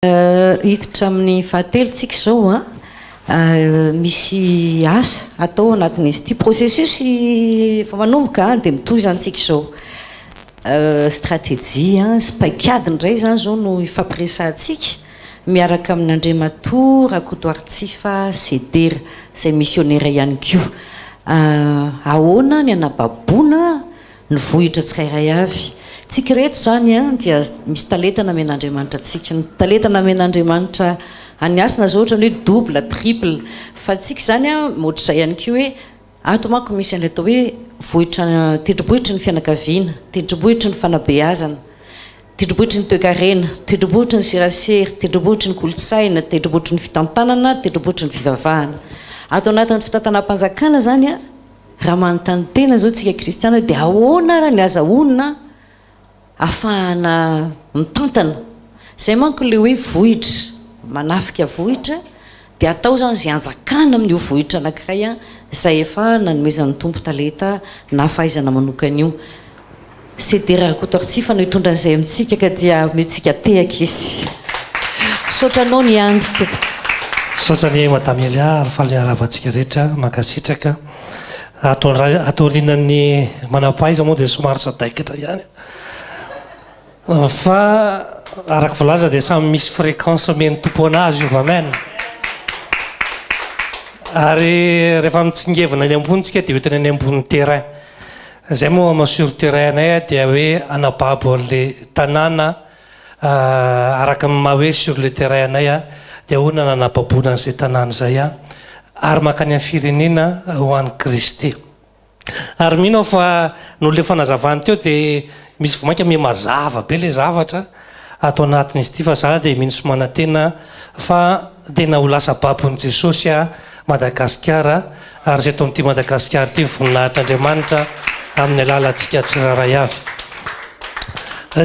Hiditra amin'ny fahatelo tsika izao an. Misy asa atao anatin'izy ity. Processus efa manomboka dia mitohy izany tsika izao. Stratégie sy paikady indray izany izao no hifampiresahantsika miaraka amin'Andriamatoa Rakotoaritsifa Sedera izay misionera ihany koa. Ahoana ny hanababoana ny vohitra tsirairay avy. Tsika ireto izany dia misy talenta namen'Andriamanitra antsika. Ny talenta namen'Andriamanitra an'i Hasina izao ohatran'ny hoe double, triple. Fa tsika izany ohatr'izay ihany koa hoe ato manko misy an'ilay atao hoe vohitra, tendrombohitry ny fianakaviana, tendrombohitry ny fanabeazana, tendrombohitry ny toekarena, tendrombohitry ny serasera, tendrombohitry ny kolontsaina, tendrombohitry ny fitantanana, tendrombohitry ny fivavahana. Ato anatin'ny fitantanam-panjakana izany Raha manontany tena izao tsika kristiana hoe dia ahoana ara ny azahoana afahana mitantana? Izay manko ilay hoe vohitra, manafika vohitra dia atao izany izay hanjakana amin'io vohitra anankiray izay efa nanomezan'ny Tompo talenta na fahaizana manokana io. Sedera Rakotoaritsifa no hitondra an'izay amintsika ka dia omentsika tehaka izy. Misaotra anao niandry tompoko. Misaotra anie Madame Elia ary faly miarahaba antsika rehetra, mankasitraka. Ato ato aorianan'ny manam-pahaiza moa dia somary sadaikatra ihany fa araka voalaza dia samy misy fréquence omen'ny Tompo anazy io, amen. Ary rehefa mitsingevina eny ambony tsika dia hoentina eny ambony terrain. Zay moa ama sur terrain anay dia hoe hanababo an'le tanàna araka ny maha hoe sur le terrain anay dia ahoana nanababoana an'izay tanàna izay ary mankany amin'ny firenena ho an'i Kristy. Ary mino aho fa noho le fanazavany teo dia misy vao mainka miha mazava be le zavatra ato anatin'izy ity fa za dia mino sy manantena fa tena ho lasa babon'i Jesosy Madagasikara ary izay eto amin'ity Madagasikara ity voninahitr'Andriamanitra amin'ny alalantsika tsirairay avy.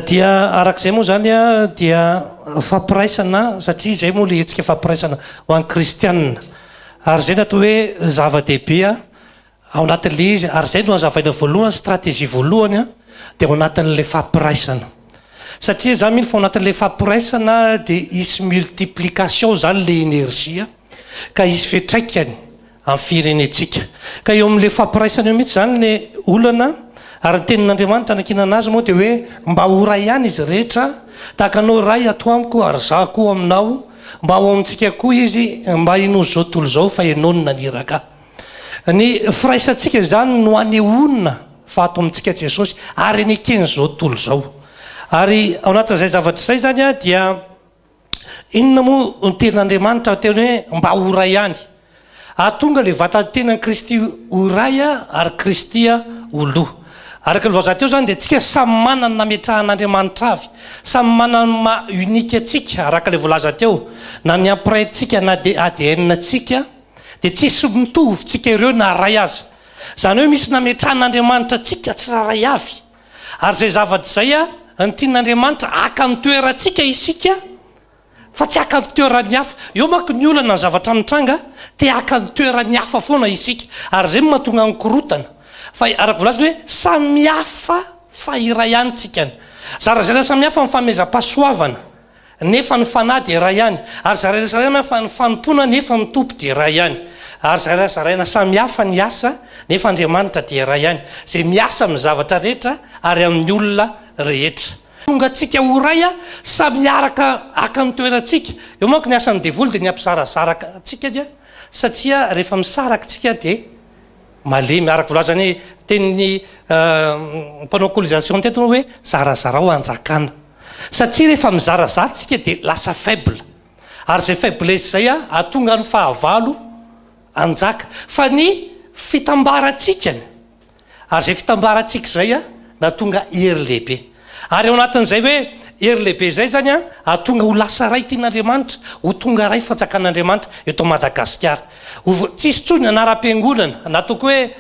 Dia araka izay moa izany dia fampiraisana satria izay moa ilay hetsika fampiraisana ho an'ny kristianina ary izay no atao hoe zava-dehibe ao anatin'ilay izy ary izay no hazavaina voalohany, stratégie voalohany dia ao anatin'ilay fampiraisana. Satria za mino fa ao anatin'ilay fampiraisana dia hisy multiplication izany ilay énergie ka hisy fiantraikany amin'ny firenentsika. Ka eo amin'ilay fampiraisana eo mihitsy izany ny olana ary ny tenin'Andriamanitra anankinana azy moa dia hoe mba ho ray ihany izy rehetra tahaka anao Ray ato amiko ary izaho koa aminao, mba ho ao amintsika koa izy mba hinoan'izao tontolo izao fa ianao no naniraka ahy. Ny firaisantsika izany no anehoana fa ato amintsika Jesosy ary neken'izao tontolo izao. Ary ao anatin'izay zavatra izay izany dia inona moa ny tenin'Andriamanitra teny hoe mba ho iray ihany. Hahatonga ilay vatantenan'i Kristy ho iray ary Kristy ho loha. Araka ny voalaza teo izany dia tsika samy manana ny nametrahan'Andriamanitra avy. Samy manana ny maha unique antsika araka ilay voalaza teo. Na ny empreinte-tsika na ADN-tsika. Dia tsisy mitovy tsika ireo na ray aza. Izany hoe misy nametrahan'Andriamanitra antsika tsirairay avy. Ary izay zavatra izay no tian'Andriamanitra haka ny toerantsika isika fa tsy haka ny toeran'ny hafa. Eo manko ny olana ny zavatra mitranga, te haka ny toeran'ny hafa foana isika. Ary izay no mahatonga ny korontana. Fa araka voalazany hoe samy hafa fa iray ihany tsika. Zarazaina samy hafa ny fanomezam-pahasoavana. Nefa ny Fanahy dia iray ihany. Ary zaraina zaraina fa ny fanompoana nefa ny Tompo dia iray ihany. Ary zaraina zaraina samy hafa ny asa nefa Andriamanitra dia iray ihany, izay miasa amin'ny zavatra rehetra ary amin'ny olona rehetra. Tonga antsika ho iray samy hiaraka haka ny toerantsika. Eo manko ny asan'ny devoly dia ny hampizarazara antsika dia satria rehefa misaraka tsika dia malemy. Araka voalazan'ny tenin'ny mpanao colisation teto hoe zarazarao hanjakana. Satria rehefa mizarazara tsika dia lasa faible. Ary izay faiblesse izay hahatonga ny fahavalo hanjaka. Fa ny fitambarantsika, ary izay fitambarantsika izay nahatonga hery lehibe. Ary ao anatin'izay hoe hery lehibe izay izany hahatonga ho lasa ray tian'Andriamanitra, ho tonga ray fanjakan'Andriamanitra eto Madagasikara. Ho tsisy intsony anaram-piangonana, na ataoko hoe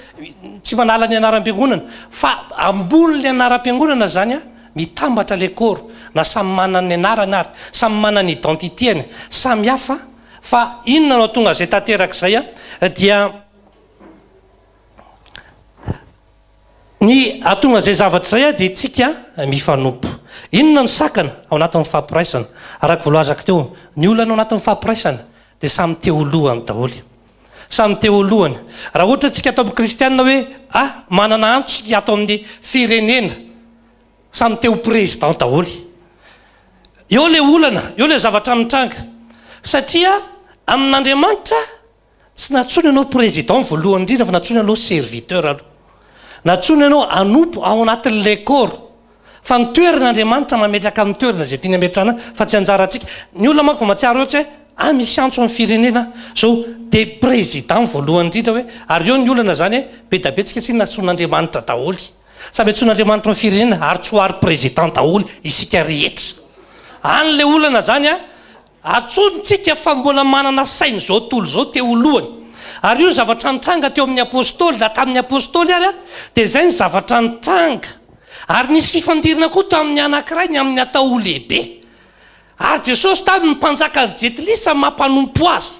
tsy manala ny anaram-piangonana, fa ambonin'ny anaram-piangonana izany Mitambatra le corps na samy manana ny anarany ary, samy manana ny identité-ny, samy hafa fa inona no hahatonga an'izay tanteraka izay dia ny hahatonga an'izay zavatra izay dia tsika mifanompo. Inona no sakana ao anatin'ny fampiraisana? Araka voalazako teo, ny olana ao anatin'ny fampiraisana dia samy te ho lohany daholo. Samy te ho lohany. Raha ohatra tsika ato amin'ny kristianina hoe ah manana antso isika ato amin'ny firenena, samy te ho président daholo. Eo ilay olana, eo ilay zavatra mitranga. Satria amin'Andriamanitra Tsy nantsoina ianao président voalohany indrindra fa nantsoina ianao serviteur aloha. Nantsoina ianao hanompo ao anatin'ilay corps. Fa ny toerana Andriamanitra mametraka amin'ny toerana izay tiany hametrahana fa tsy anjarantsika. Ny olona manko vao mahatsiaro eo tsy hoe ah misy antso amin'ny firenena zao dia président voalohany indrindra hoe ary eo ny olana zany hoe be da be tsika tsy nantsoin'Andriamanitra daholo. Samy antsoin'Andriamanitra ny firenena ary tsy ho ary président daholo isika rehetra. Any ilay olana zany an. Antsointsika fa mbola manana saina izao tontolo izao te ho lohany. Ary io ny zavatra nitranga teo amin'ny Apostoly, na tamin'ny Apostoly ary, dia izay ny zavatra nitranga. Ary nisy fifandirana koa tamin'ny anankiray ny amin'ny atao ho lehibe. Ary Jesosy tamin'ny mpanjakan'ny Jentilisa mampanompo azy.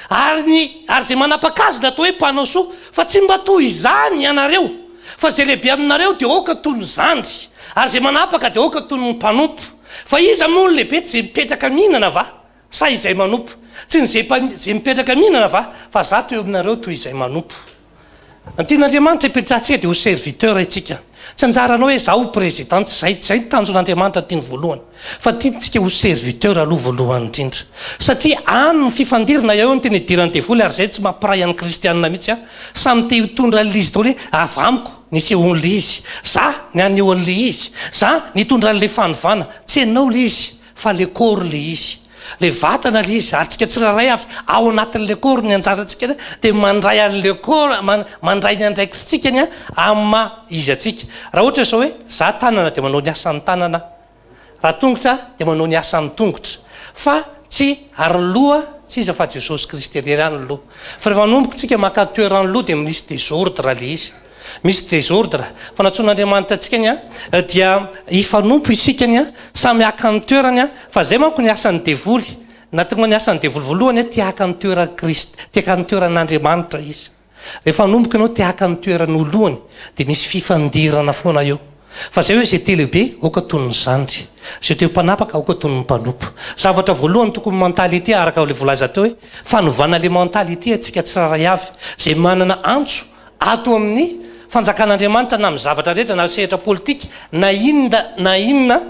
Ary ny, ary izay manapaka azy no atao hoe mpanao soa, fa tsy mba toy izany ianareo, fa izay lehibe aminareo dia aoka toy ny zandry, ary izay manapaka dia aoka toy ny mpanompo. Fa iza moa no lehibe, tsy izay mipetraka mihinana va, sa izay manompo? Tsy ny izay, izay mipetraka mihinana va, fa izaho teo aminareo toy izay manompo. Ny tian'Andriamanitra hipetrahantsika dia ho serviteur isika. Tsy anjaranao hoe izaho ho président, tsy izay, tsy izay ny tanjon'Andriamanitra tiany voalohany. Fa tiantsika ho serviteur aloha voalohany indrindra. Satria any ny fifandirana, eo no tena idiran'ny devoly ary izay tsy mampiray an'ny kristianina mihitsy an. Samy te hitondra an'ilay izy daholo hoe avy amiko ny hisehoan'ilay izy, za ny haneho an'ilay izy, za ny hitondra an'ilay fanovana. Tsy ianao ilay izy fa le corps ilay izy. Le vatana le izy, ary tsika tsirairay avy ao anatin'le corps ny anjarantsika dia mandray an'le corps, mandray ny andraikitsika ny amin'ny maha izy antsika. Raha ohatra izao hoe za tanana dia manao ny asan'ny tanana aho, raha tongotra dia manao ny asan'ny tongotra, fa tsy, ary ny loha tsy iza fa Jesosy Kristy irery ihany ny loha. Fa rehefa manomboka tsika maka toeran'ny loha dia misy desordre le izy. Misy desordre. Fa nantsoin'Andriamanitra antsika ny dia hifanompo isika ny samy haka ny toerany fa zay manko ny asan'ny devoly. Nahatonga ny asan'ny devoly voalohany te haka ny toeran'i Kristy, te haka ny toeran'Andriamanitra izy. Rehefa hanomboka ianao te haka ny toeran'ny ho lohany dia misy fifandirana foana eo. Fa zay hoe zay te lehibe aoka toy ny zandry, zay te ho mpanapaka aoka toy ny mpanompo. Zavatra voalohany tokony mentalité araka ilay voalaza teo hoe fanovana le mentalité antsika tsirairay avy zay manana antso Ato amin'ny fanjakan'Andriamanitra na amin'ny zavatra rehetra na sehatra politika na inona na inona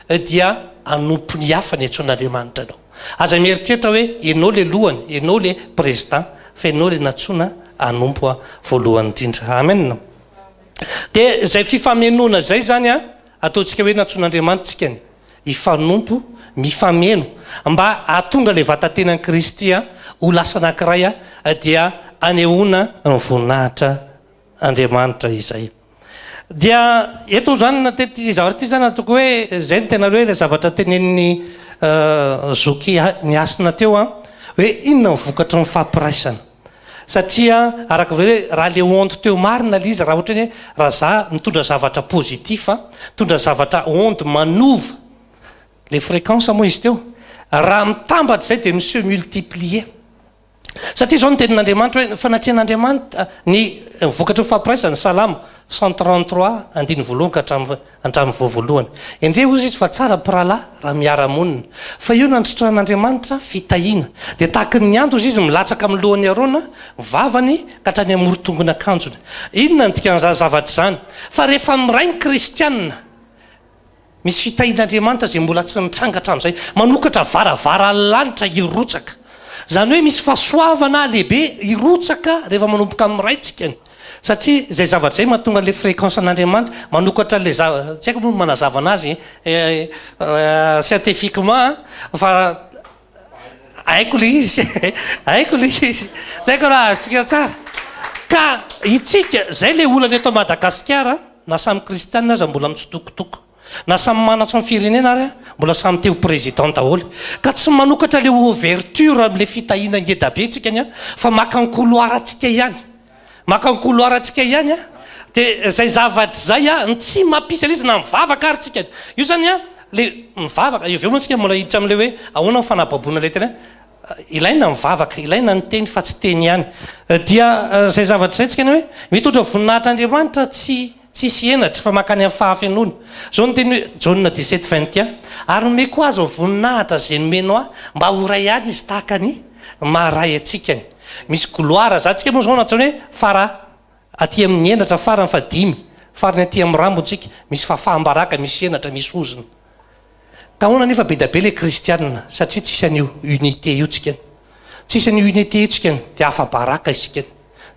dia hanompo ny hafa ny antsoin'Andriamanitra anao. Aza mieritreritra hoe ianao le lohany, ianao le président fa ianao le nantsoina hanompo voalohany indrindra. Amen. Dia izay fifamenoana izay izany an, ataontsika hoe nantsoin'Andriamanitra isika ny hifanompo, mifameno, mba hahatonga ilay vatatenan'i Kristy ho lasa anankiray dia hanehoana ny voninahitra Andriamanitra izay. Dia eto izany ity zavatra ity izany ataoko hoe izay no tena hoe ilay zavatra tenenin'i zoky Ny Hasina teo hoe inona ny vokatry ny fampiraisana. Satria araka izay hoe raha le onde teo marina le izy raha ohatra hoe raha za mitondra zavatra positif mitondra zavatra onde manova le fréquence moa izy teo raha mitambatra izay dia mi se multiplier satria izao ny tenin'Andriamanitra hoe ny fanatrehan'Andriamanitra ny vokatry ny fampiraisana Salamo 133 andininy voalohany ka hatramin'ny Hatramin'ny vao voalohany. Endrey hozy izy fa tsara mpirahalahy raha miara-monina. Fa io nandrotrahan'Andriamanitra fitahiana. Dia tahaky ny ando hozy izy milatsaka amin'ny lohan'i Arona, vavany ka hatrany amoron-tongon'akanjony. Inona no dikan'izany zavatra izany? Fa rehefa miray ny kristiana, misy fitahian'Andriamanitra izay mbola tsy nitranga hatramin'izay. Manokatra varavaran'ny lanitra hirotsaka. Izany hoe misy fahasoavana lehibe hirotsaka rehefa manomboka miray tsika. Satria izay zavatra izay mahatonga an'ilay fréquence an'Andriamanitra, manokatra an'ilay zava, tsy haiko moa ny manazava anazy scientifiquement fa haiko ilay izy, haiko ilay izy, tsy haiko raha azontsika tsara. Ka itsika, izay ilay olana eto Madagasikara, na samy kristianina aza mbola mitsitokotoko. Na samy manatso ny firenena ary mbola samy te ho président daholo. Ka tsy manokatra le ouverture amle fitahiana ngeda be tsika ny fa maka ny couloir tsika ihany. Maka ny couloir tsika ihany a. De zay zavatra zay a ny tsy mampisy an'izy na mivavaka ary tsika. Io zany a le mivavaka, avy eo moa tsika mbola hiditra amle hoe ahoana ny fanababoana le tena ilaina ny vavaka, ilaina ny teny fa tsy teny ihany. Dia zay zavatra zay tsika ny hoe mitondra voninahitra Andriamanitra tsy. Tsisy henatra fa mankany amin'ny fahafenoana. Izao no teny hoe, Jaona 17, 21, Ary nomeko azy ny voninahitra izay nomenao ahy, mba ho iray ihany izy tahaka ny maha Ray antsika. Misy gloire izany. Tsika moa izao antsoina hoe fara aty amin'ny henatra farany fahadimy, farany aty amin'ny rambontsika. Misy fahafaham-baraka, misy henatra, misy ozona. Ka ahoana anefa be dia be ilay kristiana satria tsisy an'io unité io tsika. Tsisy an'io unité io tsika dia afa-baraka isika.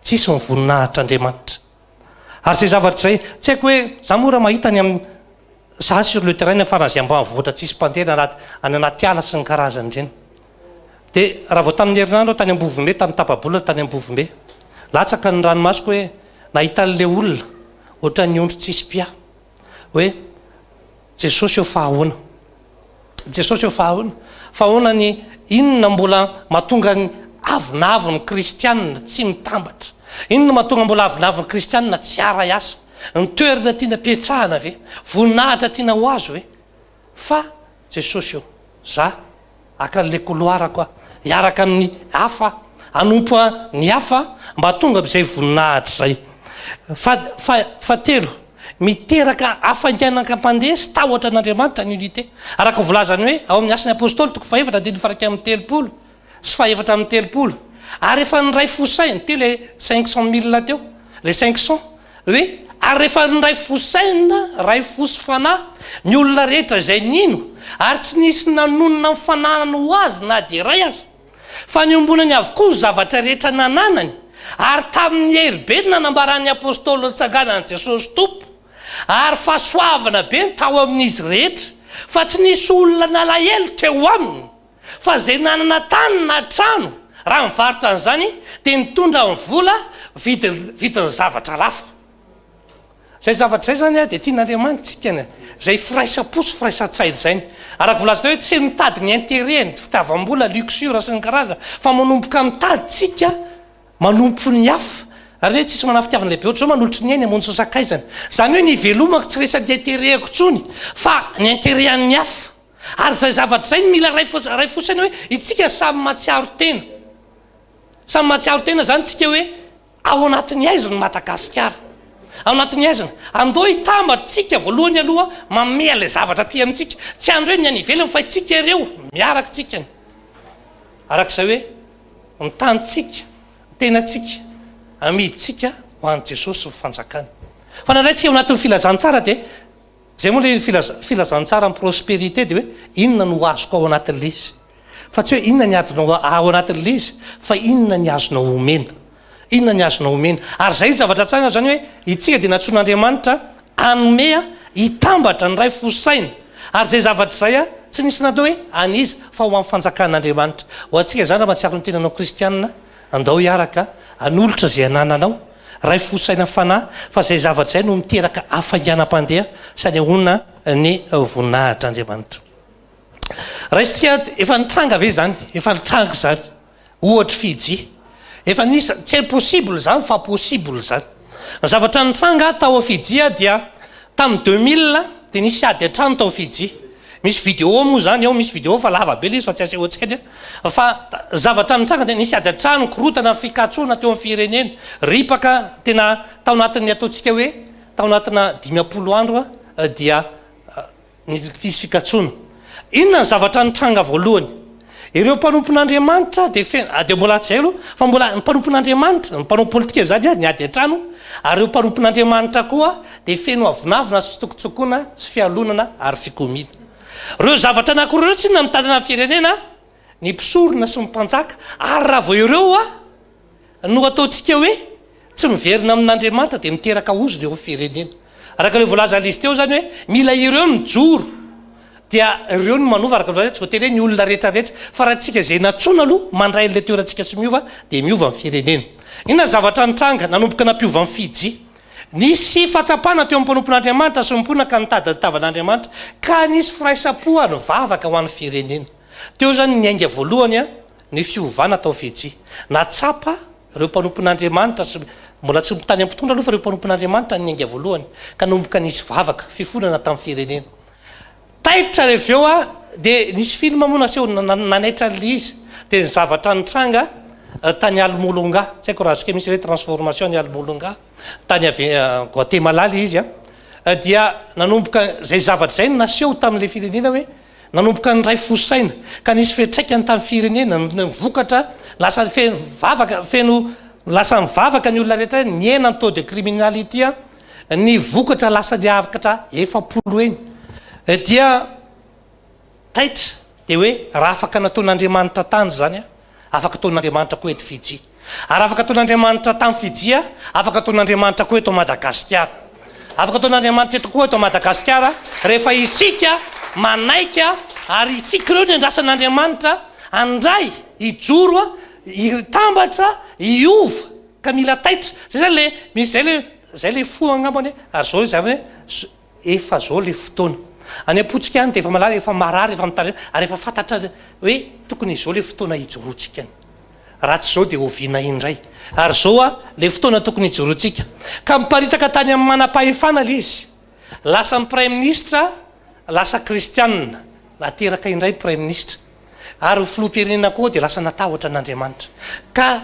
Tsisy ny voninahitr'Andriamanitra. Ary izay zavatra izay, tsy haiko hoe, za moa raha mahita any amin'ny, za sur le terrain faran'izay ambanivohitra tsisy mpandeha na anaty, any anaty ala sy ny karazany ireny. Dia raha vao tamin'ny herinandro aho tany Ambovombe, tamin'ny tapa-bolana tany Ambovombe, latsaka ny ranomasoko hoe nahita an'ilay olona ohatran'ny ondry tsisy mpiahy. Hoe Jesosy ô fa ahoana? Jesosy ô fa ahoana? Fa ahoana ny inona mbola mahatonga ny avonavon'ny kristianina tsy mitambatra? Inona mahatonga mbola avonavon'ny kristianina tsy haray asa? Ny toerana tiana petrahana ve? Voninahitra tiana ho azo ve? Fa Jesosy ô, za haka an'ilay couloir-ko aho, hiaraka amin'ny hafa, hanompo ny hafa mba hahatonga amin'izay voninahitra izay. Fa, fa, fahatelo, miteraka hafainganam-pandeha sy tahotra an'Andriamanitra ny unité. Araka ny voalazany hoe ao amin'ny Asan'ny Apostoly toko fahefatra andininy faha-31 sy faha-34, ary efa niray fo saina, teo ilay 500 mille teo, ilay 500, Hoe, ary rehefa niray fo saina, ray fo sy fanahy, ny olona rehetra izay nino, ary tsy nisy nanonona ny fananany ho azy na dia iray aza, fa niombonany avokoa ny zavatra rehetra nananany, ary tamin'ny hery be no nanambaran'ny Apostoly ny tsanganan'i Jesosy Tompo, ary fahasoavana be ny tao amin'izy rehetra, fa tsy nisy olona nalahelo teo aminy. Fa izay nanana tany na trano, raha nivarotra an'izany, dia nitondra ny vola vidiny, vidin'ny zavatra lafo. Izay zavatra izay izany dia tian'Andriamanitra isika ny, izay firaisam-po sy firaisan-tsaina izay. Araka voalaza teo hoe tsy mitady ny intérêt, ny fitiavam-bola, luxure sy ny karazany, fa manomboka mitady isika manompo ny hafa. Ary hoe tsisy manana fitiavana lehibe ohatr'izao manolotry ny ainy hamonjy ny sakaizany. Izany hoe ny hivelomako tsy resaky ny intérêt-ko intsony, fa ny intérêt an'ny hafa. Ary izay zavatra izay no mila ray fo ray fo saina hoe itsika samy mahatsiaro tena. Samy mahatsiaro tena izany tsika hoe ao anatin'ny haizina Madagasikara. Ao anatin'ny haizina. Andao hitambatra tsika voalohany aloha manome an'ilay zavatra aty amintsika. Tsy andry hoe ny any ivelany fa itsika ireo miaraka tsika. Araka izay hoe ny tanintsika, ny tenantsika, amidintsika ho an'i Jesosy sy ny fanjakany. Fa indraindray tsika ao anatin'ny filazantsara dia Izay moa ilay filazantsara ny prospérité dia hoe inona no azoko ao anatin'ilay izy. Fa tsy hoe inona ny adinao ao anatin'ilay izy fa inona ny azonao omena. Inona ny azonao omena. Ary izay ny zavatra tsara izany hoe itsika dia nantsoin'Andriamanitra hanome hitambatra ny ray fo saina. Ary izay zavatra izay tsy nisy natao hoe an'iza fa ho an'ny fanjakan'Andriamanitra. Ho antsika izany raha mahatsiaro ny tenanao kristianina, andao hiaraka hanolotra izay anananao. Ray fo saina fanahy fa izay zavatra izay no miteraka hafainganam-pandeha sy anehoana ny voninahitr'Andriamanitra. Raisintsika efa nitranga ve izany? Efa nitranga izany. Ohatry Fidji. Efa nisy, tsy impossible izany fa possible izany. Ny zavatra nitranga tao Fidji dia tamin'ny 2000 dia nisy ady an-trano tao Fidji. Misy vidéo moa izany ao, misy vidéo fa lava be ilay izy fa tsy asehontsika anie. Fa zavatra nitranga dia nisy ady an-trano, korontana, fikatsoana teo amin'ny firenena. Ripaka tena tao anatin'ny ataontsika hoe tao anatina 50 andro dia nisy fikatsoana. Inona ny zavatra nitranga voalohany? Ireo mpanompon'Andriamanitra dia feno, dia mbola tsy izay aloha, fa mbola ny mpanompon'Andriamanitra, ny mpanao politika izany niady an-trano, ary ireo mpanompon'Andriamanitra koa dia feno avonavona sy fitsokotsokoana sy fialonana ary fikomiana. Ireo zavatra anankiroa ireo tsinona mitantana ny firenena, ny mpisorona sy ny mpanjaka, ary raha vao ireo no ataontsika hoe tsy miverina amin'Andriamanitra dia miteraka ozona eo amin'ny firenena. Araka ilay voalazan'izy teo izany hoe mila ireo mijoro dia ireo no manova araka ny voalaza hoe tsy voatery hoe ny olona rehetra rehetra fa raha tsika izay nantsoina aloha mandray an'ilay toerantsika tsy miova dia miova ny firenena. Inona ny zavatra nitranga nanomboka nampiova an'i Fidji? Nisy fahatsapana teo amin'ny mpanompon'Andriamanitra sy ny mponina ka nitady ny tavan'Andriamanitra ka nisy firaisam-po nivavaka ho an'ny firenena. Teo izany ny niainga voalohany ny fiovana tao Fidji. Nahatsapa ireo mpanompon'Andriamanitra sy, mbola tsy tany am-pitondra aloha fa ireo mpanompon'Andriamanitra no niainga voalohany, ka nanomboka nisy vavaka, fifonana tamin'ny firenena. Taitra rehefa avy eo aho, dia nisy film moa naseho nanaitra an'ilay izy, dia ny zavatra nitranga tany Almolonga, tsy haiko raha azoko hoe misy hoe transformation any Almolonga, tany avy Guatemala ilay izy an, dia nanomboka izay zavatra izay no naseho tamin'ilay firenena hoe nanomboka niray fo saina, ka nisy fiantraikany tamin'ny firenena, ny vokatra lasa feno vavaka, feno lasa nivavaka ny olona rehetra, nihena ny taux de criminalité an, ny vokatra lasa niakatra 40 heny, dia Taitra dia hoe raha afaka nataon'Andriamanitra tany izany an, afaka ataon'Andriamanitra koa eto Fidji. Ary afaka ataon'Andriamanitra tany Fidji an, afaka ataon'Andriamanitra koa eto Madagasikara. Afaka ataon'Andriamanitra eto koa eto Madagasikara rehefa itsika manaiky ary itsika ireo ny andrasan'Andriamanitra handray, hijoro an, hitambatra, hiova ka mila taitra. Zay zany le misy zay le zay le fo angambany ary zao izany hoe Efa zao le fotoana. Any am-pontsika any dia efa malala, efa marary, efa mitaraina ary efa fantatra hoe tokony izao le fotoana hijoroantsika. Raha tsy izao dia oviana indray? Ary izao a, le fotoana tokony hijoroantsika. Ka miparitaka tany amin'ny manam-pahefana le izy. Lasa ny praiminisitra lasa kristianina. Nateraka indray ny praiminisitra. Ary ny filoham-pirenena koa dia lasa natahotra an'Andriamanitra. Ka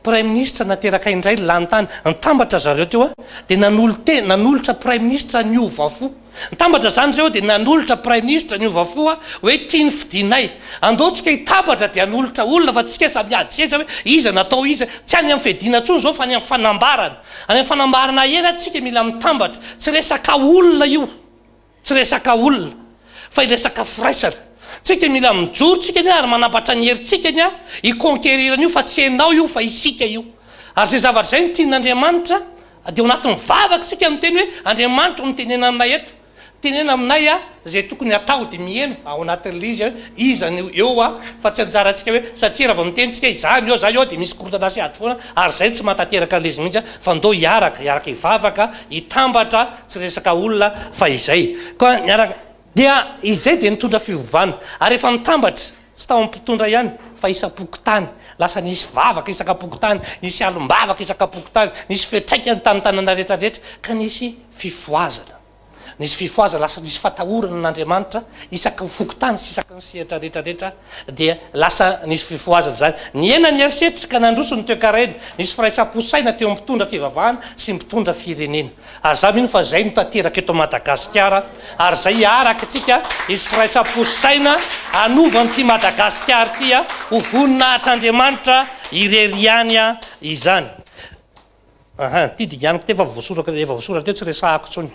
Praiminisitra nateraka indray lany tany, nitambatra zareo teo dia nanolo-tena, nanolotra praiminisitra niova fo. Nitambatra zany reo dia nanolotra praiminisitra niova fo hoe ty ny fidinay. Andao tsika hitambatra dia hanolotra olona fa tsika samy hiady seza hoe iza natao iza. Tsy any amin'ny fiadiana intsony zao fa any amin'ny fanambarana. Any amin'ny fanambarana hery tsika mila mitambatra. Tsy resaka olona io. Tsy resaka olona fa resaka firaisana. Tsika mila mijoro tsika anie ary manambatra ny herintsika anie hi conquerir an'io fa tsy enao io fa isika io. Ary izay zavatra izay no tian'Andriamanitra dia ao anatin'ny vavaka tsika miteny hoe Andriamanitra o mitenena aminay eto. Tenena aminay a izay tokony hatao dia miheno ao anatin'ilay izy hoe iza no eo a fa tsy anjarantsika hoe satria raha vao miteny tsika izaho no eo za eo dia misy korontana sy ady foana ary izay tsy mahatanteraka an'ilay izy mihitsy fa ndao hiaraka hiaraka hivavaka hitambatra Tsy resaka olona fa izay. Koa niaraka dia izay dia nitondra fiovana. Ary efa nitambatra, tsy tao amin'ny mpitondra ihany fa isam-pokontany. Lasa nisy vavaka isakam-pokontany, nisy alom-bavaka isakam-pokontany, nisy fiantraikany tamin'ny tanàna rehetra rehetra ka nisy fifohazana. Nisy fifohazana, lasa nisy fatahorana an'Andriamanitra isaky ny fokontany sy isaky ny sehatra rehetra rehetra dia lasa nisy fifohazana izany. Nihena ny herisetra ka nandroso ny toekarena. Nisy firaisam-po saina teo amin'ny mpitondra fivavahana sy ny mpitondra firenena. Ary za mino fa zay no tanteraka eto Madagasikara ary zay hiaraka tsika hisy firaisam-po sy saina hanova an'ity Madagasikara ity ho voninahitr'Andriamanitra irery ihany izany. Aha, ity dinganiko ity efa voasoratra efa voasoratra teo tsy resahako intsony.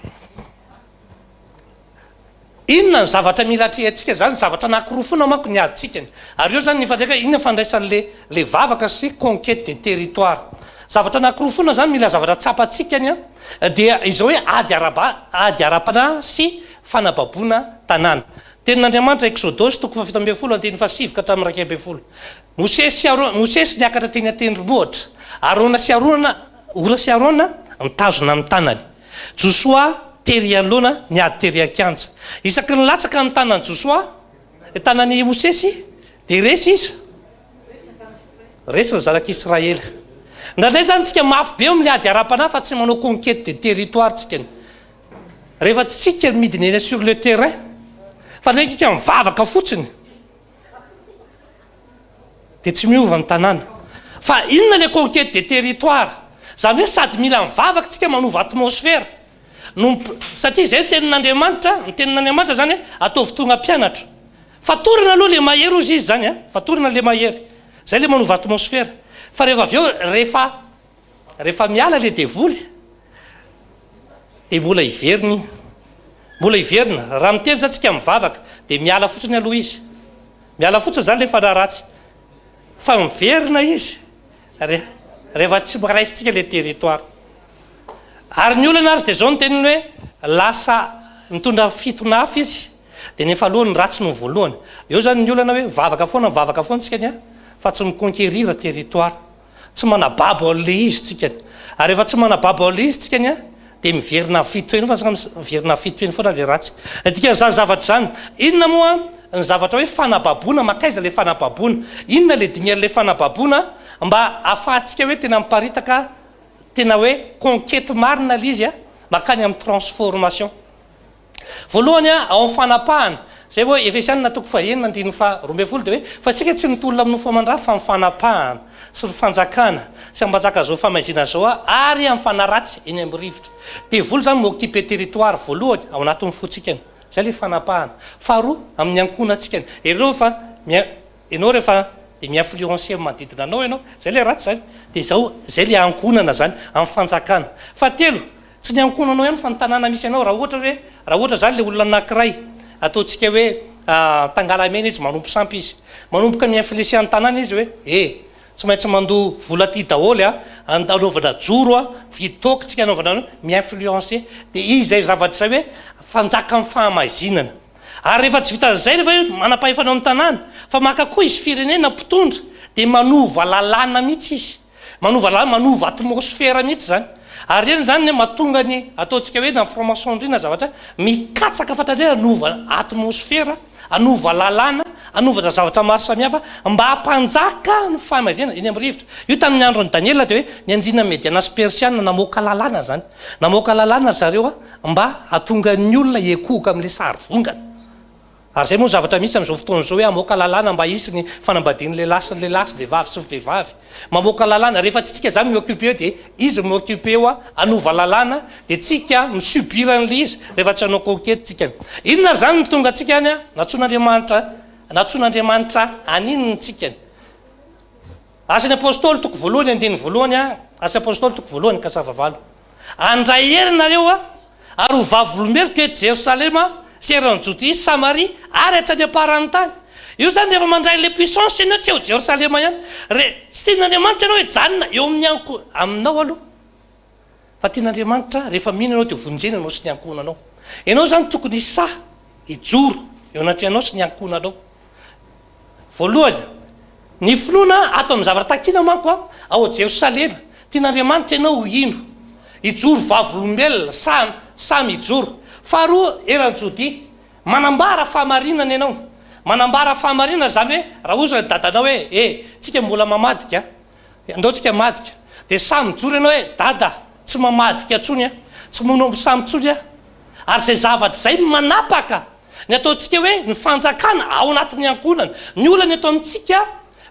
Inona ny zavatra mila atrehantsika zany, zavatra anakiroa foana manko ny adintsika ny. Ary eo zany ny ifandraika, inona ny fandraisan'le le vavaka sy conquete de territoire. Zavatra anakiroa foana zany mila zavatra tsapantsika ny an, dia izao hoe ady ara-ba, ady ara-panahy sy fanababoana tanàna. Tenin'Andriamanitra Eksodosy toko faha-17 andininy faha-9 ka hatramin'ny 11. Mosesy sy Arona, Mosesy niakatra teny an-tendrombohitra, Arona sy Arona, Ora sy Arona nitazona ny tanany. Josoa tery anoloana, niady tery an-kianja. Isaky ny latsaka ny tanan'i Josoa, ny tanan'i Mosesy, dia resy iza? Resy ny zanak'Israely. Indraindray izany tsika mafy be eo amin'ny ady ara-panahy fa tsy manao conquête de territoire tsika. Rehefa tsy tsika midina eny sur le terrain, fa indraindray tsika mivavaka fotsiny. Dia tsy miova ny tanàna. Fa inona le conquête des territoires? Zany hoe sady mila mivavaka tsika manova atmosphère no satria zay ny tenin'Andriamanitra, ny tenin'Andriamanitra zany hoe ataovy tonga mpianatra. Fatorana aloha le mahery hozy izy zany a, fatorana le mahery. Zay le manova atmosphère. Fa rehefa avy eo rehefa rehefa miala le devoly dia mbola hiverina iny. Mbola hiverina. Raha miteny zany tsika mivavaka dia miala fotsiny aloha izy. Miala fotsiny zany rehefa raha ratsy. Fa miverina izy rehefa tsy raisintsika le territoire. Ary ny olana ary dia zao ny teniny hoe lasa mitondra fitonafo izy dia nefa aloha ny ratsy no voalohany. Eo zany ny olana hoe mivavaka foana mivavaka foana tsika ny a fa tsy mi-conquerir territoire. Tsy manababo an'le izy tsika ny. Ary rehefa tsy manababo an'le izy tsika ny a dia miverina fito heny foana, miverina fito heny foana le ratsy. Ny dikan'izany zavatra izany, inona moa ny zavatra hoe fanababoana, mankaiza le fanababoana? Inona le dingan'le fanababoana mba ahafahantsika hoe tena miparitaka, tena hoe conquete marina le izy a, mankany amin'ny transformation. Voalohany a, ao amin'ny fanapahana. Izay vao Efesianina toko fahenina andininy faha 12 dia hoe, Fa isika tsy mitolona amin'ny nofo aman-dra fa amin'ny fanapahana sy ny fanjakana sy ampanjaka izao famaizinana izao ary amin'ny fanahy ratsy eny amin'ny rivotra. Devoly izany mi-occuper territoire voalohany ao anatin'ny fontsika. Izay ilay fanapahana. Faharoa, amin'ny ankohonantsika. Ireo fa mi ianao rehefa dia mi-influencer ny manodidina anao ianao. Izay ilay ratsy izany. Dia izao, izay ilay ankohonana izany amin'ny fanjakana. Fahatelo, Tsy ny ankohonanao ihany fa ny tanàna misy anao, raha ohatra hoe, raha ohatra izany ilay olona anankiray, ataontsika hoe Tangalamena izy, manompo sampy izy. Manomboka mi-influencer ny tanàna izy hoe, eh, tsy maintsy mandoa vola aty daholo a, anaovana joro a, mividy toaka tsika anaovana, mi-influencer. Dia izay zavatra izay hoe fanjakan'ny fahamaizinana. Ary rehefa tsy vitan'izay rehefa hoe manam-pahefana ao amin'ny tanàna, fa maka koa izy firenena mpitondra, dia manova lalàna mihitsy izy. Manova lalàna, manova atmosfera mihitsy izany. Ary ireny izany no mahatonga ny ataontsika hoe na franc-maçonnerie na zavatra mikatsaka fatratra hanova atmosfera, hanova lalàna, hanovatra zavatra maro samihafa mba hampanjaka ny fahamaizinana eny amin'ny rivotra. Io tamin'ny andron'i Daniela dia hoe ny andriana Mediana sy Persiana namoaka lalàna izany. Namoaka lalàna ry zareo mba hahatonga ny olona hiekohoka amin'ilay sary vongana. Ary izay moa ny zavatra misy amin'izao fotoana izao hoe hamoaka lalàna mba hisy ny fanambadian'ny lehilahy sy ny lehilahy sy vehivavy sy ny vehivavy. Mamoaka lalàna, rehefa tsy tsika izany mi-occuper eo dia izy no mi-occuper eo hanova lalàna dia tsika mi-subir an'ilay izy rehefa tsy hanao conquete tsika. Inona ary izany no tonga antsika any an? Nantsoin'Andriamanitra, nantsoin'Andriamanitra haninona tsika? Asan'ny Apostoly toko voalohany andininy voalohany a, Asan'ny Apostoly toko voalohany ka sava valo. Handray hery nareo a, ary ho vavolombeloko eto Jerosalema sy eran'i Jodia sy Samaria ary hatrany am-paran'ny tany. Io zany rehefa mandray ilay puissance ianao tsy eo Jerosalema ihany. Re, tsy tian'Andriamanitra ianao hijanona eo amin'ny anko, aminao aloha. Fa tian'Andriamanitra rehefa mino ianao dia vonjena ianao sy ny ankohonanao. Ianao zany tokony sahy hijoro eo anatrehanao sy ny ankohonanao. Voalohany, ny finoana ato amin'ny zavatra takiana manko ao Jerosalema. Tian'Andriamanitra ianao ho hino, hijoro vavolombelona, sahy, sahy mijoro. Faharoa, eran'i Jodia, manambara fahamarinana ianao. Manambara fahamarinana izany hoe, raha hozy ny dadanao hoe, eh, tsika mbola mamadika, andao tsika hamadika. Dia sahy mijoro ianao hoe, dada, tsy mamadika intsony aho, tsy manompo sampy intsony aho. Ary izay zavatra izay no manapaka Ny ataontsika hoe ny fanjakana ao anatin'ny ankohonana. Ny olana eto amintsika,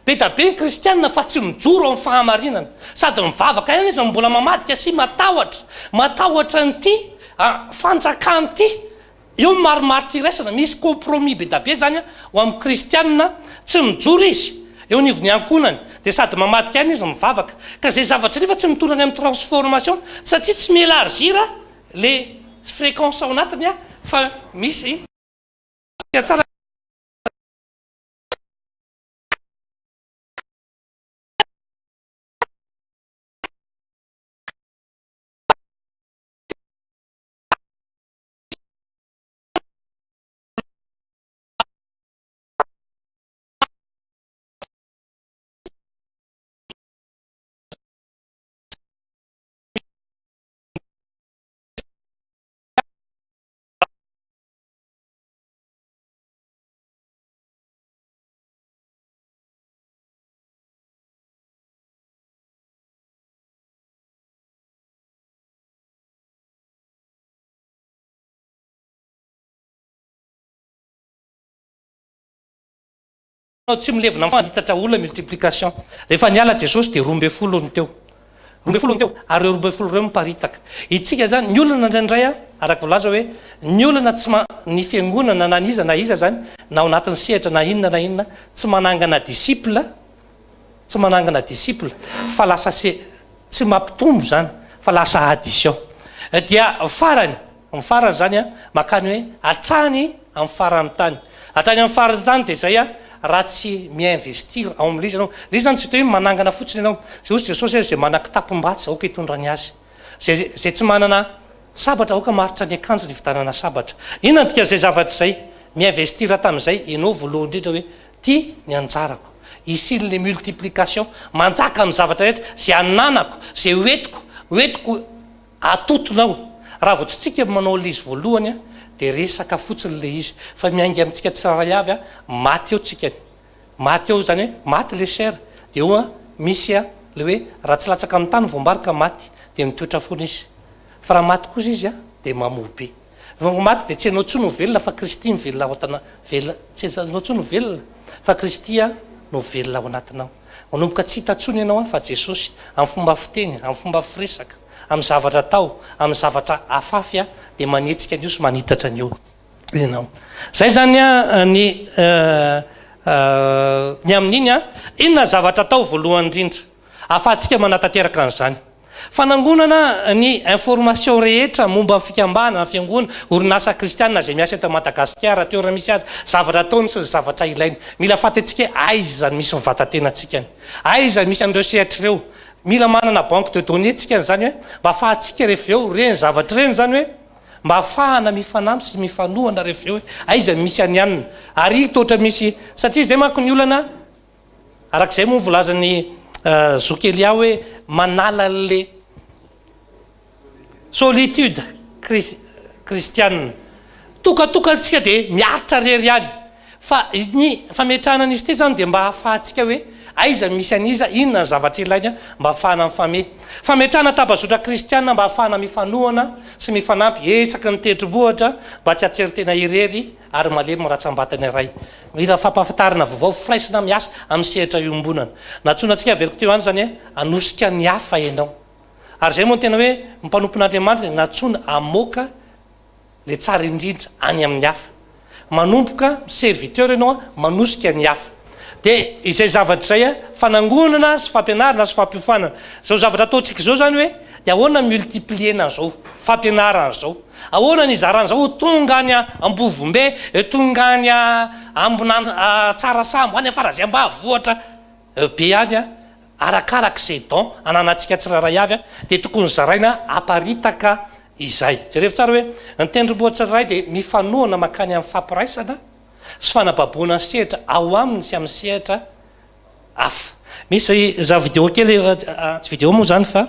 be da be ny kristianina fa tsy mijoro amin'ny fahamarinana. Sady mivavaka ihany izy no mbola mamadika sy matahotra. Matahotra an'ity fanjakana ity. Eo ny marimaritra iraisana. Misy compromis be da be izany ho amin'ny kristianina. Tsy mijoro izy eo anivon'ny ankohonany. Dia sady mamadika ihany izy mivavaka. Ka izay zavatra izay nefa tsy mitondra any amin'ny transformation satria tsy mi-elargir Le fréquence ao anatiny a fa misy tsara. Tsy milevina manitatra olona multiplication. Rehefa niala Jesosy dia 12 no teo. 12 no teo ary ireo 12 ireo miparitaka. Itsika zany, ny olana indraindray an, araka voalaza hoe ny olana tsy ma, ny fiangonana na n'iza na iza zany, na ao anatin'ny sehatra na inona na inona, tsy manangana disciple, tsy manangana disciple fa lasa se, tsy mampitombo zany fa lasa addition. Dia farany, Ny farany izany an, makany hoe hatrany amin'ny faran'ny tany. Hatrany amin'ny faran'ny tany dia izay an, raha tsy mi-investir ao amin'ilay izy ianao. Ilay izy izany tsy hoe manangana fotsiny ianao. Izay hozy Jesosy hoe izay manan-kitapom-batsy aoka hitondra ny azy. Izay izay tsy manana sabatra aoka hamaritra ny akanjony hividanana sabatra. Inona ny dikan'izay zavatra izay? Mi-investir tamin'izay ianao voalohany indrindra hoe ity ny anjarako. Hisian'ilay multiplication. Manjaka amin'ny zavatra rehetra. Izay ananako, izay hoentiko, hoentiko. Atotonao. Raha vao tsy tsika no manao an'ilay izy voalohany an, dia resaka fotsiny ilay izy. Fa miainga amintsika tsirairay avy an, maty eo tsika. Maty eo izany hoe maty ilay chair. Dia eo an, misy an, ilay hoe raha tsy latsaka amin'ny tany voambary ka maty, dia mitoetra foana izy. Fa raha maty kosa izy an, dia mamoa be. Rehefa maty dia tsy ianao intsony no velona fa Kristy mivelona ao an-tana, velona, tsy ianao intsony no velona fa Kristy no velona ao anatinao. Manomboka tsy hita intsony ianao fa Jesosy, amin'ny fomba fiteny, amin'ny fomba firesaka, amin'ny zavatra atao, amin'ny zavatra afafy dia manetsika an'io sy manitatra an'io ianao. Izay izany ny ny amin'iny. Inona ny zavatra atao voalohany indrindra ahafahantsika manatanteraka an'izany? Fanangonana ny information rehetra momba ny fikambanana, fiangonana, orinasa kristianina izay miasa eto Madagasikara, toerana misy azy, zavatra ataony sy ny zavatra ilainy. Mila fantatsika hoe aiza no misy ny vatatenantsika any. Aiza no misy an'ireo sehatra ireo. Mila manana banque de données tsika an'izany hoe mba afahantsika rehefa avy eo ireny zavatra ireny izany hoe mba afahana mifanampy sy mifanohana rehefa avy eo hoe aiza no misy an'i anona. Ary hita ohatra misy satria izay manko ny olana Araka izay moa ny voalazan'i Zoky Elia hoe manala an'le solitude kristiana. Tokatokantsika dia miaritra rery ihany. Fa ny fametrahana an'izy ity izany dia mba hahafahantsika hoe aiza misy an'iza, inona ny zavatra ilaina mba hahafahana mifamehy. Fametrahana tambazotra kristiana mba hahafahana mifanohana sy mifanampy isaky ny tendrombohitra mba tsy hahatsiaro tena irery ary malemy rantsambatana iray. Mila fampahafantarana vaovao, firaisana miasa amin'ny sehatra iombonana. Nantsoina antsika averiko teo ihany izany hoe hanosika ny hafa ianao. Ary izay moa no tena hoe ny mpanompon'Andriamanitra dia nantsoina hamoaka ilay tsara indrindra any amin'ny hafa. Manomboka serviteur ianao manosika ny hafa. Dia izay zavatra izay fanangonana sy fampianarana sy fampiofanana. Izao zavatra ataontsika izao izany hoe dia ahoana multiplier-na an'izao fampianarana izao. Ahoana ny hizarana izao ho tonga any Ambovombe, tonga any Ambonandra, Tsarasambo, any Farazay Ambavohitra be any, arakaraka izay don ananantsika tsirairay avy dia tokony zaraina aparitaka izay. Jerevo tsara hoe ny tendrombohitra tsirairay dia mifanohana mankany amin'ny fampiraisana sy fanababoana ny sehatra ao aminy sy amin'ny sehatra hafa. Misy za video kely, tsy video moa izany fa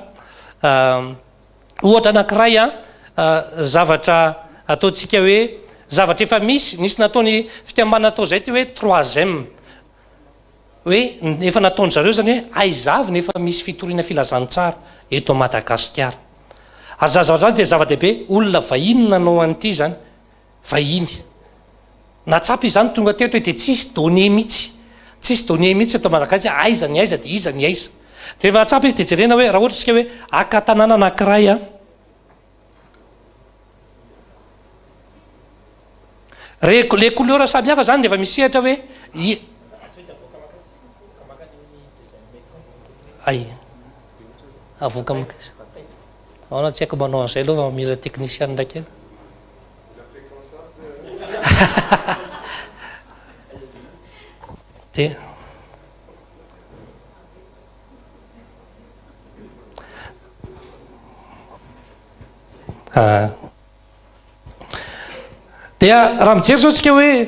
Ohatra anankiray an, zavatra ataontsika hoe zavatra efa misy, nisy nataony fikambanana tao izay ty hoe troisième, hoe efa nataon-dry zareo izany hoe aiza avy no efa misy fitoriana filazantsara eto Madagasikara. Ary izany zavatra izany dia zava-dehibe, olona vahiny no nanao an'ity izany, vahiny. Nahatsapa izany tonga teto hoe dia tsisy données mihitsy, tsisy données mihitsy eto Madagasikara hoe aiza ny aiza dia iza ny aiza. Dia rehefa nahatsapa izy dia jerena hoe raha ohatra isika hoe haka tanàna anankiray an, re le couleur samihafa zany dia efa misy sehatra hoe i ay avoaka mankaiza? Ahoana tsy haiko manao an'izay aloha fa mila technicien kely. Dia Dia raha mijery izao tsika hoe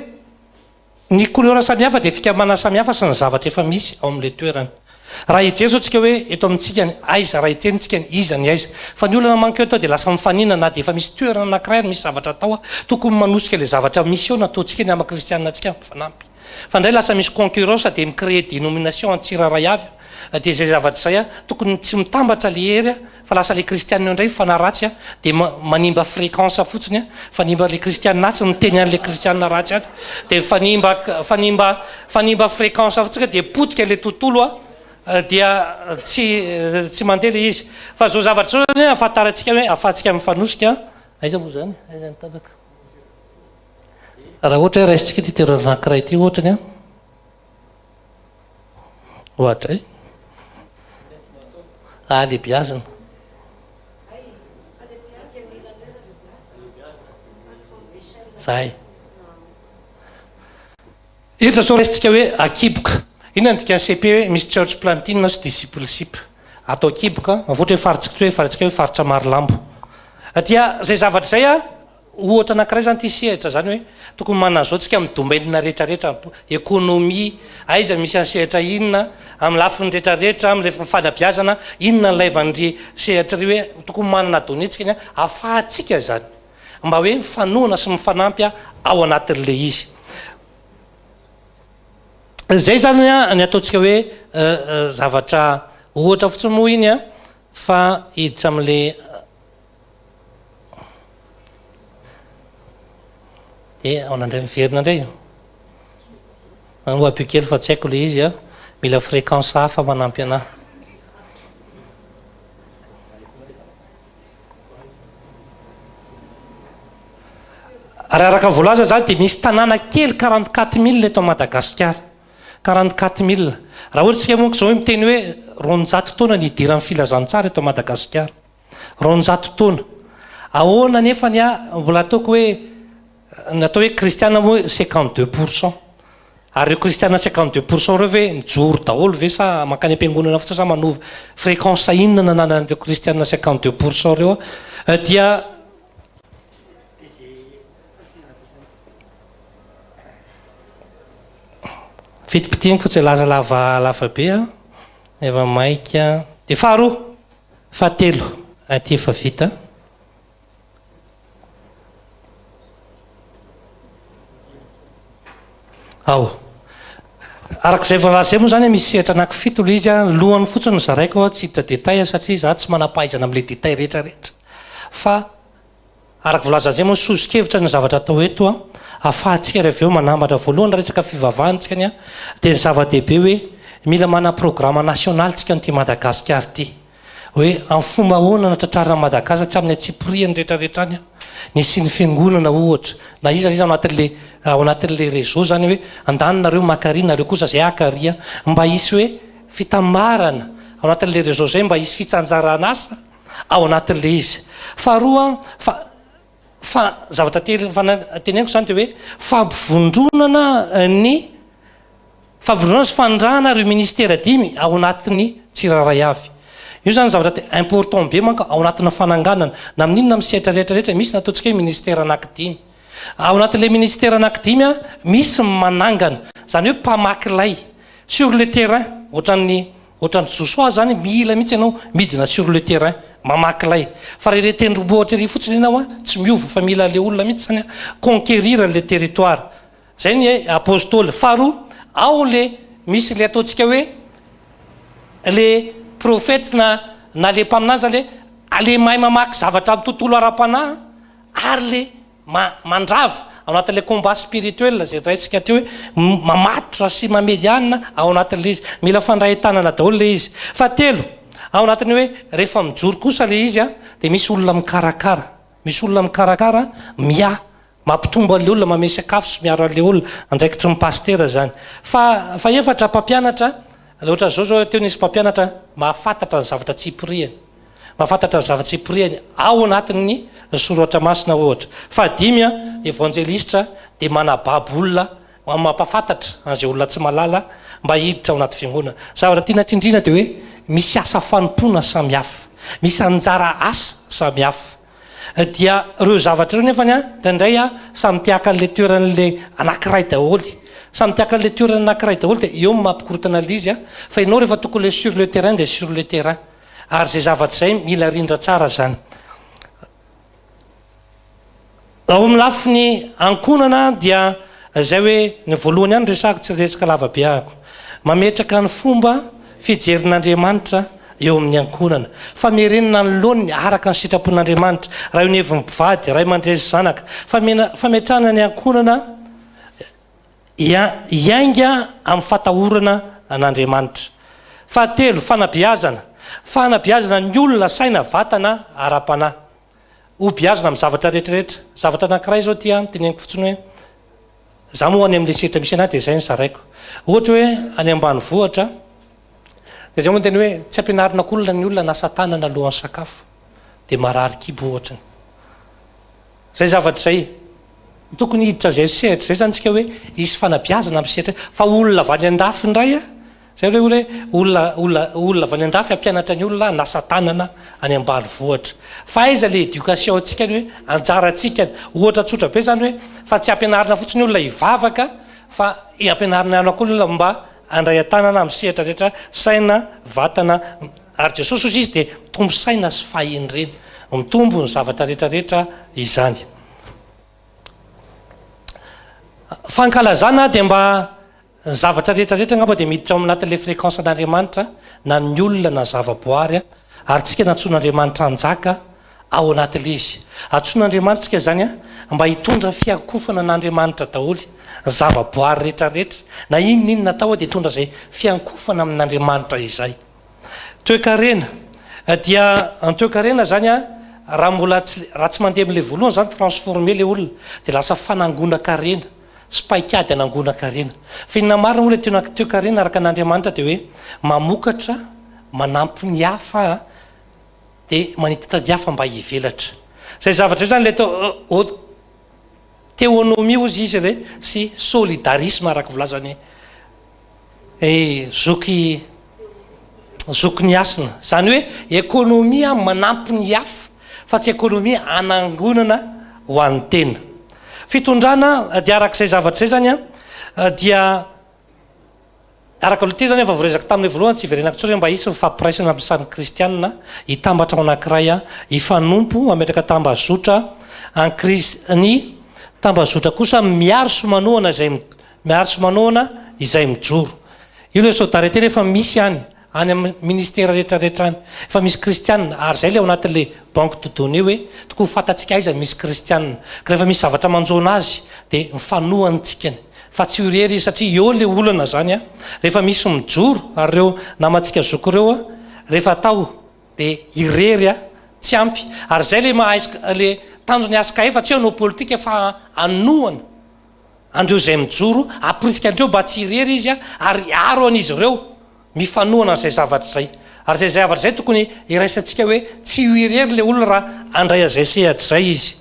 Ny couleur samihafa dia fikambanana samihafa sy ny zavatra efa misy ao amin'ilay toerana. Raha hijery zao tsika hoe eto amintsika ny aiza, raha hiteny tsika ny iza ny aiza. Fa ny olana manko eto dia lasa mifaninana na dia efa misy toerana anakiray ary misy zavatra atao tokony manosika ilay zavatra misy eo na ataontsika ny ama kristianina antsika mifanampy. Fa indray lasa misy concurrence dia mi-créer dénomination antsirairay avy dia izay zavatra izay tokony tsy mitambatra ilay hery Fa lasa le kristianina eo indray mifanaratsy a, dia manimba fréquence fotsiny a, fanimba le kristianina atsy miteny an'le kristianina ratsy atsy, dia fanimba fanimba fanimba fréquence fotsiny dia potika le tontolo a, dia tsy tsy mandeha le izy. Fa zao zavatra zao zany ahafantarantsika hoe ahafahantsika mifanosika, aiza moa zany, aiza ny tanako? Raha ohatra hoe raisintsika ity toerana anankiray ity ohatrany an. Oadray. Ahalebiazina. Zay. Eto zao raisintsika hoe akiboka. Inona ny dikan'ny CP hoe misy church planting sy discipleship. Atao akiboka, ohatra hoe faritsika hoe faritsika hoe faritra Marolambo. Dia izay zavatra izay a, Ohatra anankiray izany ity sehatra izany hoe tokony manana zo tsika amin'ny domaine rehetra rehetra, économie, aiza misy an'ny sehatra inona, amin'ny lafiny rehetra rehetra, amin'ny lafiny fanabeazana, inona ny ilaivan'ry sehatra ry hoe tokony manana données tsika ny ahafahantsika izany mba hoe mifanohana sy mifanampy ao anatin'ilay izy. Izay izany ny ataontsika hoe zavatra ohatra fotsiny moa iny fa hiditra amin'ilay. Dia aona indray miverina indray? Ohaby kely fa tsy haiko ilay izy a. Mila fréquence hafa manampy anahy. Raha araka ny voalaza izany dia misy tanàna kely 44 000 eto Madagasikara. 44 000. Raha ohatra isika manko izao hoe miteny hoe 200 taona nidiran'ny filazantsara eto Madagasikara. 200 taona. Ahoana anefa ny ahy mbola ataoko hoe ny atao hoe kristiana moa 52 pour cent. Ary ireo kristiana 52 pour cent ireo ve mijoro daholo ve sa mankany am-piangonana fotsiny sa manova fréquence inona no ananan'ireo kristiana 52 pour cent ireo dia Fitipitihiko fa tsy hilaza lava lava be aho nefa maika. Dia faharoa, fahatelo, aty efa vita. Ao. Araka izay voalaza izay moa izany misy sehatra anankifito ilay izy an, lohany fotsiny no zaraiko tsy hiditra détail satria izaho tsy manam-pahaizana amin'ilay détail rehetra rehetra. Fa araka voalaza izay moa soso-kevitra ny zavatra atao eto an, ahafahantsika ary avy eo manambatra. Voalohany raha resaka fivavahana tsika ny an, dia ny zava-dehibe hoe mila manana programa nasionaly tsika amin'ity Madagasikara ity. Hoe amin'ny fomba ahoana natratrarina an'i Madagasa tsy amin'ny antsipirihany rehetra rehetra any nisian'ny fiangonana ohatra na iza na iza ao anatin'le ao anatin'le réseau zany hoe andany nareo maka ary nareo kosa zay haka ary a mba hisy hoe fitambarana ao anatin'le réseau zay mba hisy fitsanjarana asa ao anatin'le izy. Faharoa fa fa zavatra telo fa teneniko zany de hoe fampivondronana ny Fampivondronana sy fanirahana ireo ministera dimy ao anatin'ny tsirairay avy. Io izany zavatra tena important be manko ao anatina fananganana, na amin'inona amin'ny sehatra rehetra rehetra, misy ny ataontsika hoe ministera anankidimy. Ao anatin'ilay ministera anankidimy an, misy ny manangana, izany hoe mpamaky lay, sur le terrain, ohatran'ny ohatran'i Josoa izany, mila mihitsy ianao midina sur le terrain, mamaky lay. Fa raha ery an-tendrombohitra ery fotsiny ianao an, tsy miova fa mila ilay olona mihitsy izany an, conquérir le territoire. Zay ny apostoly. Faharoa, ao le misy le ataontsika hoe le prophète na na le mpaminany zany le le mahay mamaky zavatra amin'ny tontolo ara-panahy ary le ma mandrava ao anatin'le combat spirituel zay raisika teo hoe mamatotra sy mamely anina ao anatin'le izy. Mila fandray tanana daholo le izy. Fahatelo, ao anatin'ny hoe rehefa mijoro kosa le izy a dia misy olona mikarakara. Misy olona mikarakara, miahy Mampitombo an'ilay olona, manome sakafo sy miaro an'ilay olona. Andraikitry ny pasitera izany. Fa fahefatra, mpampianatra, ilay ohatran'izao izao teo nisy mpampianatra mahafantatra ny zavatra tsy ipirihany. Mahafantatra ny zavatra tsy ipirihany ao anatin'ny soratra masina ohatra. Fahadimy, evanjelistra dia manababo olona, mampahafantatra an'izay olona tsy mahalala mba hiditra ao anaty fiangonana. Zavatra tiana tsindriana dia hoe misy asa fanompoana samihafa. Misy anjara asa samihafa. Dia ireo zavatra ireo nefany an, indraindray an, samy te haka an'ilay toeran'ilay anankiray daholo. Samy te haka an'ilay toerana anankiray daholo dia eo no mampikorontana an'ilay izy an. Fa ianao rehefa tokony ilay sur le terrain dia sur le terrain. Ary izay zavatra izay mila rindra tsara izany. Ao amin'ny lafiny ankohonana dia izay hoe ny voalohany ihany no resahako tsy resaka lava be ahako. Mametraka ny fomba fijerin'Andriamanitra eo amin'ny ankohonana. Famerenana ny laoniny araka ny sitrapon'Andriamanitra, raha eo anivon'ny mpivady, ray aman-dreny sy zanaka. Famena, fametrahana ny ankohonana hiainga amin'ny fatahorana an'Andriamanitra. Fahatelo, fanabeazana. Fanabeazana ny olona, saina, vatana, ara-panahy. Hobeazina amin'ny zavatra rehetrarehetra. Zavatra anankiray izao ity an, teneniko fotsiny hoe, za moa any amin'ilay sehatra misy anah dia izay no zaraiko. Ohatra hoe any ambanivohitra, dia izay moa no teny hoe tsy ampianarina koa olona ny olona hanasa tanana alohan'ny sakafo, dia marary kibo ohatrany. Izay zavatra izay. Tokony hiditra izay sehatra izay izany isika hoe hisy fanabeazana amin'ny sehatra fa olona avy any andafy indray an, Zay ilay hoe olona olona olona avy any andafy hampianatra ny olona hanasa tanana any ambanivohitra. Fa aiza le éducation antsika ny hoe anjarantsika ny ohatra tsotra be zany hoe fa tsy ampianarina fotsiny olona hivavaka fa ampianarina ihany koa ny olona mba handray an-tanana amin'ny sehatra rehetra saina, vatana ary Jesosy hozy izy dia mitombo saina sy fahendrena. Mitombo ny zavatra rehetra rehetra izany. Fankalazana dia mba Ny zavatra rehetra rehetra angamba dia miditra ao anatin'ilay fréquence an'Andriamanitra na ny olona na zavaboary ary tsika nantsoin'Andriamanitra hanjaka ao anatin'ilay izy. Antsoin'Andriamanitra tsika izany. mba hitondra fiankofana an'Andriamanitra daholo ny zavaboary rehetra rehetra na inona inona atao dia hitondra izay fiankofana amin'Andriamanitra izay. Toekarena, dia ny toekarena izany an, raha mbola tsy raha tsy mandeha amin'ilay voalohany izany transformer ilay olona dia lasa fanangonan-karena sy paikady hanangonan-karena. Fa inona marina moa ilay tena toekarena araka an'Andriamanitra dia hoe mamokatra, manampy ny hafa dia manitatra ny hafa mba hivelatra. Izay zavatra izay izany ilay atao théonomie hozy izy re sy solidarisme araka volazan'i Zoky zoky ny hasina. Izany hoe ekonomia manampy ny hafa fa tsy ekonomia anangonana ho an'ny tena. Fitondrana dia araka izay zavatra izay izany an, dia araka aloha ity izany efa voaresaka tamin'ny voalohany tsy hiverenako intsony hoe mba hisy ny fampiraisana amin'ny samy kristianina hitambatra ho anankiray hifanompo hametraka tambazotra an ny tambazotra kosa miaro sy manohana izay Miaro sy manohana izay mijoro. Io ilay solidarité rehefa misy any, any amin'ny ministera rehetra rehetra any. Efa misy kristianina, ary izay ilay ao anatin'ilay banque de données hoe tokony ho fantatsika aiza misy kristianina. Ka rehefa misy zavatra manjo anazy dia mifanohana tsika fa tsy ho irery izy satria eo ilay olana izany an, rehefa misy mijoro ary ireo namantsika zoky ireo an, rehefa atao dia irery an, tsy ampy. Ary izay ilay maha ilay tanjon'ny HKF tsy hoe hanao politika fa hanohana. Andreo izay mijoro, hamporisika andreo mba tsy irery izy ary hiaro an'izy ireo, mifanohana an'izay zavatra izay. Ary izay zavatra izay tokony hiraisantsika hoe tsy ho irery ilay olona raha handray an'izay sehatra izay izy.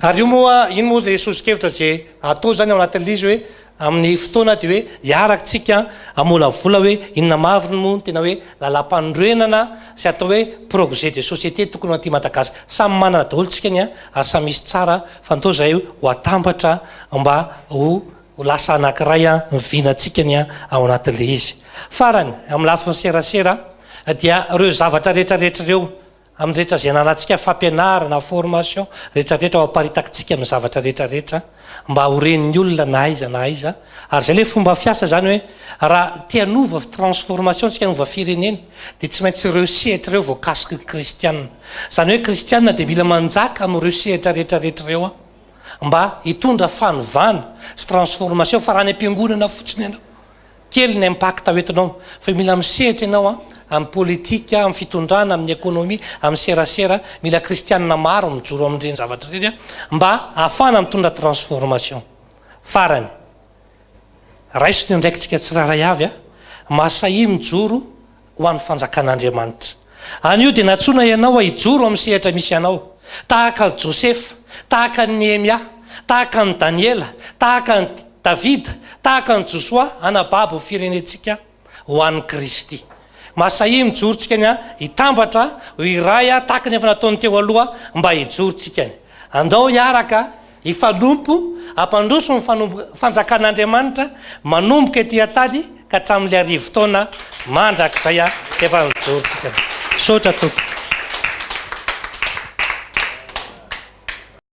Ary io moa, iny moa ilay soso-kevitra izay atao izany ao anatin'ilay izy hoe amin'ny fotoana dia hoe hiaraka tsika hamolavola hoe inona marina moa no tena hoe lalam-panorenana sy atao hoe projet de société tokony ho aty Madagascar. Samy manana daholo tsika ny ary samy misy tsara fa ndao zahay ho atambatra mba ho lasa anakiray ny vinantsika ny ao anatin'ilay izy. Farany, amin'ny lafiny serasera dia ireo zavatra rehetra rehetra ireo Amin'ny rehetra izay ananantsika fampianarana, formation, rehetra rehetra ao aparitakitsika amin'ny zavatra rehetra rehetra mba ho ren'ny olona na aiza na aiza ary izay ilay fomba fiasa izany hoe raha te hanova transformation tsika hanova firenena dia tsy maintsy ireo sehatra ireo voakasiky ny kristiana. Izany hoe kristiana dia mila manjaka amin'ireo sehatra rehetra rehetra ireo mba hitondra fanovana sy transformation fa raha any am-piangonana fotsiny ianao Kely ny impact hoentinao fa mila misehatra ianao an, amin'ny politika, amin'ny fitondrana, amin'ny économie, amin'ny serasera, mila kristianina maro mijoro amin'ireny zavatra ireny an, mba ahafahana mitondra transformation. Farany, raiso ny andraikitsika tsirairay avy an, mahasahia mijoro ho an'ny fanjakan'Andriamanitra. Anio dia nantsoina ianao hijoro amin'ny sehatra misy anao, tahaka an'i Josefa, tahaka an'i Nehemia, tahaka an'i Daniela, tahaka an'i Davida, tahaka an'i Josoa, hanababo ny firenentsika ho an'i Kristy. Mahasahia mijoro tsika ny hitambatra ho iray tahaka ny efa nataony teo aloha mba hijoro tsika ny. Andao hiaraka Hifanompo, hampandroso ny fanjakan'Andriamanitra manomboka ety an-tany ka hatramin'ilay arivotaona mandrakizay efa nijoro tsika. Misaotra tompoko.